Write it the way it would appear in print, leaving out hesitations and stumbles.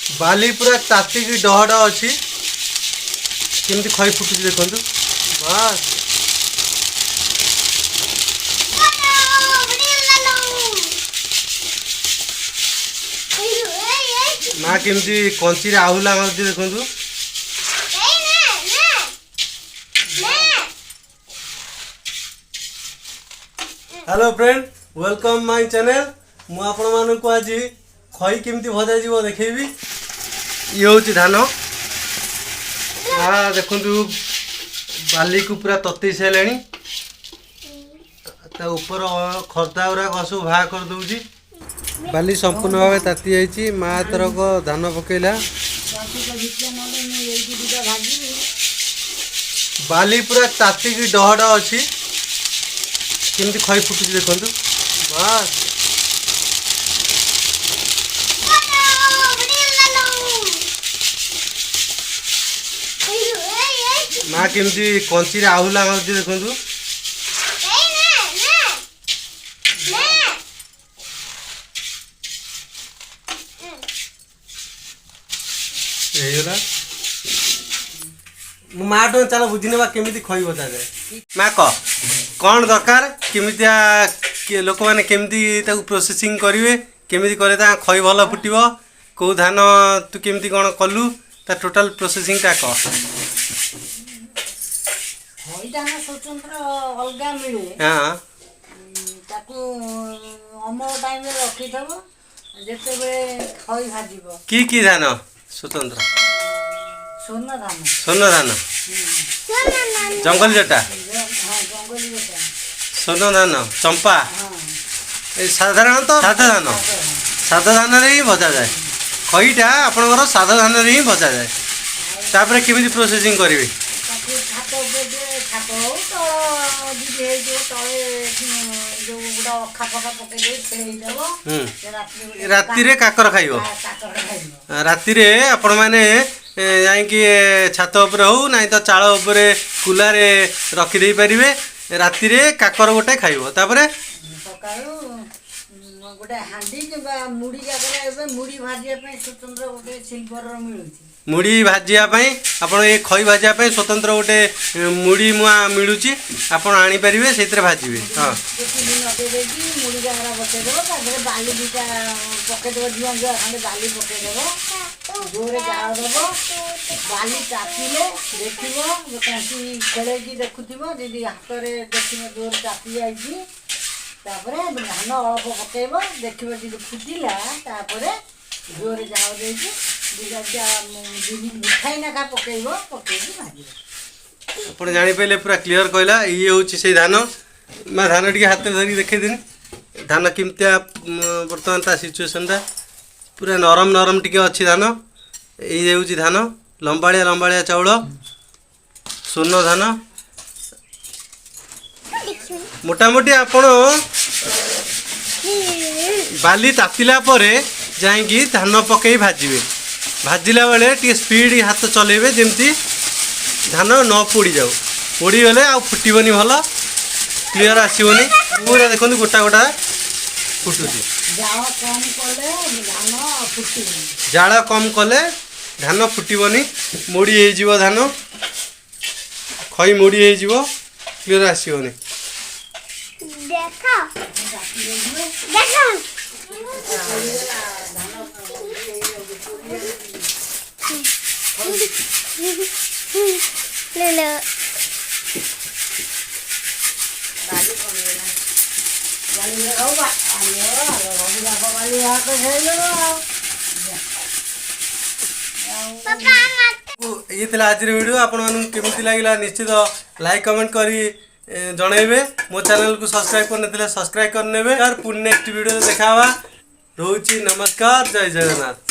ବାଲି ପୁରା ତାତିକି ଡହ ଡହ ଅଛି। କେମିତି ଖଇ ଫୁଟୁଛି ଦେଖନ୍ତୁ, ବାସ୍। ମା କେମିତି କଞ୍ଚିରେ ଆହୁଲା ମାରୁଛି ଦେଖନ୍ତୁ। Hello friend, welcome my channel. ମୁଁ ଆପଣମାନଙ୍କୁ ଆଜି ଖଇ କେମିତି ଭଜାଯିବ ଦେଖେଇବି। ଇଏ ହେଉଛି ଧାନ। ମା ଦେଖନ୍ତୁ, ବାଲିକୁ ପୁରା ତତେଇ ସାରିଲାଣି। ତା ଉପର ଖର୍ଦ୍ଧା ଗୁଡ଼ାକ ସବୁ ବାହାର କରିଦେଉଛି। ବାଲି ସମ୍ପୂର୍ଣ୍ଣ ଭାବେ ତାତି ଯାଇଛି। ମା ଏଥରକ ଧାନ ପକେଇଲା। ବାଲି ପୁରା ତାତିକି ଡହ ଡହ ଅଛି। କେମିତି ଖଇ ଫୁଟୁଛି ଦେଖନ୍ତୁ, ବାସ୍। ମା କେମିତି କଞ୍ଚିରେ ଆହୁଲା ମାରୁଛି ଦେଖନ୍ତୁ। ହେଇଗଲା। ମୁଁ ମା ଟଙ୍କା ଚାଲ ବୁଝି ନେବା କେମିତି ଖଇ ବଜାଯାଏ। ମା କହ, କ'ଣ ଦରକାର, କେମିତିଆ ଲୋକମାନେ କେମିତି ତାକୁ ପ୍ରୋସେସିଂ କରିବେ, କେମିତି କଲେ ତାଙ୍କ ଖଇ ଭଲ ଫୁଟିବ, କେଉଁ ଧାନ ତୁ କେମିତି କ'ଣ କଲୁ, ତା ଟୋଟାଲ ପ୍ରୋସେସିଂଟା କହ। ଖଇ ଧାନ ସ୍ୱତନ୍ତ୍ର ଅଲଗା ମିଳେ। ତାକୁ ଅମଳ ଟାଇମରେ ରଖିଥିବ, ଯେତେବେଳେ ଖଇ ଭାଜିବ। କି କି ଧାନ ସ୍ୱତନ୍ତ୍ର? ସ୍ୱର୍ଣ୍ଣ ଧାନ। ସ୍ୱର୍ଣ୍ଣ ଧାନ, ଜଙ୍ଗଲି ଜଟା। ହଁ, ଜଙ୍ଗଲି ଜଟା। ସ୍ୱର୍ଣ୍ଣ ଧାନ, ଚମ୍ପା। ଏ ସାଧାରଣତଃ ସାଧା ଧାନ, ସାଧା ଧାନରେ ହିଁ ଭଜାଯାଏ ଖଇଟା। ଆପଣଙ୍କର ସାଧା ଧାନରେ ହିଁ ଭଜାଯାଏ। ତାପରେ କେମିତି ପ୍ରୋସେସିଂ କରିବେ? ତାକୁ ଛାତ ଉପରେ ଦିଏ, ଛାତ ହଉ ତଳ ଯଦି ହେଇଯିବ, ତଳେ ଯୋଉ ଗୋଟେ ଅଖା ଫଖା ପକେଇ ଦେଇ ଖେଳେଇ ଦେବ। ସେ ରାତିରେ ଗୋଟେ ରାତିରେ କାକର ଖାଇବ। କାକର ଖାଇବ। ରାତିରେ ଆପଣମାନେ ଯାଇକି ଛାତ ଉପରେ ହଉ, ନାହିଁ ତ ଚାଳ ଉପରେ କୁଲାରେ ରଖିଦେଇ ପାରିବେ। ରାତିରେ କାକର ଗୋଟେ ଖାଇବ। ତାପରେ? ସକାଳୁ ଗୋଟେ ହାଣ୍ଡି କିମ୍ବା ମୁଢ଼ି ଜାଗାରେ, ଏବେ ମୁଢ଼ି ଭାଜିବା ପାଇଁ ସ୍ୱତନ୍ତ୍ର ଗୋଟେ ସିଲଭରର ମିଳୁଛି। ମୁଢ଼ି ଭାଜିବା ପାଇଁ, ଆପଣ ଏ ଖଇ ଭାଜିବା ପାଇଁ ସ୍ୱତନ୍ତ୍ର ଗୋଟେ ମୁଢ଼ି ମୁଆଁ ମିଳୁଛି, ଆପଣ ଆଣିପାରିବେ, ସେଇଥିରେ ଭାଜିବେ। ହଁ। ଚୁଲି ଲଗେଇ ଦେଇକି ମୁଢ଼ି ଜାଗାରେ ବସେଇଦେବ। ତା ଦେହରେ ବାଲି ଦୁଇଟା ପକେଇଦେବ, ଜୁଆ ଜୁଆ ଖଣ୍ଡେ ବାଲି ପକେଇଦେବ, ଜୋରେ ଜାଳ ଦେବ। ବାଲି ତାତିଲେ ଦେଖିବ, କଞ୍ଚି ଖେଳେଇକି ଦେଖୁଥିବ, ଯଦି ହାତରେ ଦେଖିବ ଜୋରେ ତାତି ଯାଇଛି, ତାପରେ ଧାନ ଅଳ୍ପ ପକେଇବ। ଦେଖିବ ଯଦି ଫୁଟିଲା, ତାପରେ ଜୋରେ ଜାଳ ଦେଇକି ଦୁଇଟା ଦୁଇ ମୁଠାଇ ନାଖା ପକେଇବ, ପକେଇକି ଭାଜିବ। ଆପଣ ଜାଣିପାରିଲେ, ପୁରା କ୍ଲିଅର କହିଲା। ଇଏ ହେଉଛି ସେଇ ଧାନ। ମା, ଧାନ ଟିକେ ହାତରେ ଧରିକି ଦେଖେଇଦିନି। ଧାନ କେମିତିଆ ବର୍ତ୍ତମାନ ତା ସିଚୁଏସନଟା ପୁରା ନରମ ନରମ ଟିକେ ଅଛି ଧାନ। ଏଇ ହେଉଛି ଧାନ, ଲମ୍ବାଳିଆ ଲମ୍ବାଳିଆ ଚାଉଳ, ସ୍ୱର୍ଣ୍ଣ ଧାନ। ମୋଟାମୋଟି ଆପଣ ବାଲି ତାତିଲା ପରେ ଯାଇକି ଧାନ ପକେଇ ଭାଜିବେ। ଭାଜିଲା ବେଳେ ଟିକେ ସ୍ପିଡ଼ ହାତ ଚଲେଇବେ, ଯେମିତି ଧାନ ନ ପୋଡ଼ିଯାଉ। ପୋଡ଼ିଗଲେ ଆଉ ଫୁଟିବନି, ଭଲ କ୍ଲିଅର ଆସିବନି। ପୁରା ଦେଖନ୍ତୁ, ଗୋଟା ଗୋଟା ଫୁଟୁଛି। ଜାଳ କମ୍ କଲେ ଧାନ ଫୁଟିବନି। ଜାଳ କମ୍ କଲେ ଧାନ ଫୁଟିବନି, ମୋଡ଼ି ହେଇଯିବ ଧାନ, ଖଇ ମୋଡ଼ି ହେଇଯିବ, କ୍ଲିଅର ଆସିବନି। ଦେଖ ଦେଖ। ଧାନ ଲେ। ବାଲି କମିଗଲା, ବାଲି ହଉ। ସବୁ ଯାକ ବାଲି ବାହାର କରିସାରିଲୁଣୁ ଆଉ। ପାପା ମତେ ଇଏ ଥିଲା ଆଜିର ଭିଡ଼ିଓ। ଆପଣମାନଙ୍କୁ କେମିତି ଲାଗିଲା ନିଶ୍ଚିତ ଲାଇକ୍ କମେଣ୍ଟ କରି ଜଣେଇବେ। ମୋ ଚ୍ୟାନେଲକୁ ସବସ୍କ୍ରାଇବ୍ କରିନଥିଲେ ସବସ୍କ୍ରାଇବ୍ କରିନେବେ। ପୁଣି ନେକ୍ସଟ ଭିଡ଼ିଓରେ ଦେଖା ହେବା। ରହୁଛି, ନମସ୍କାର, ଜୟ ଜଗନ୍ନାଥ।